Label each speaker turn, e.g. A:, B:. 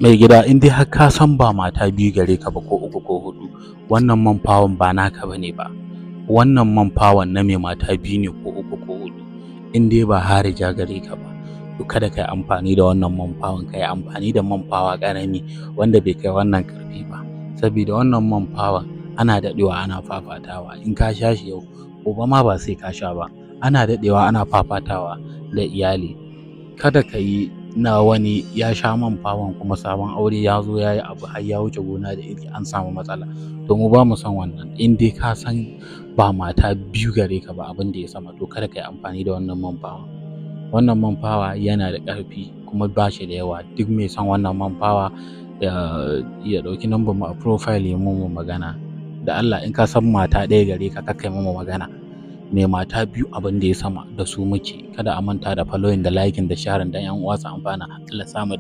A: Mai gida, in dai har ka san ba mata biyu gare ka ba, ko uku ko huɗu, wannan man fawon ba naka bane ba. Wannan man fawon na mai mata biyu ne ko uku ko huɗu. In dai ba harija gare ka ba, to kada ka yi amfani da wannan man fawon. Ka yi amfani da man fawa ƙarami wanda bai kai wannan ƙarfi ba, saboda wannan man fawon ana daɗewa ana fafatawa. In ka sha shi yau, gobe ma ba sai ka sha ba. Ana daɗewa ana fafatawa da iyali. Kada ka yi na wani ya sha man fawon kuma sabon aure ya zo ya yi abu har ya wuce gona da iri, an samu matsala. To mu ba mu son wannan. In dai ka san ba mata biyu gare ka ba, abin da ya sama, to kada ka yi amfani da wannan man fawa. Wannan man fawa yana da ƙarfi kuma ba shi da yawa. Duk mai son wannan man fawa ya ɗauki number mu a profile ya mu magana. Da Allah, in ka san mata ɗaya gare ka, kar kai mu magana. Mai mata biyu, abin da ya sama, da su muke. Kada a manta da following da liking da sharing dan 'yan uwa su amfana. Allah sa mu dace.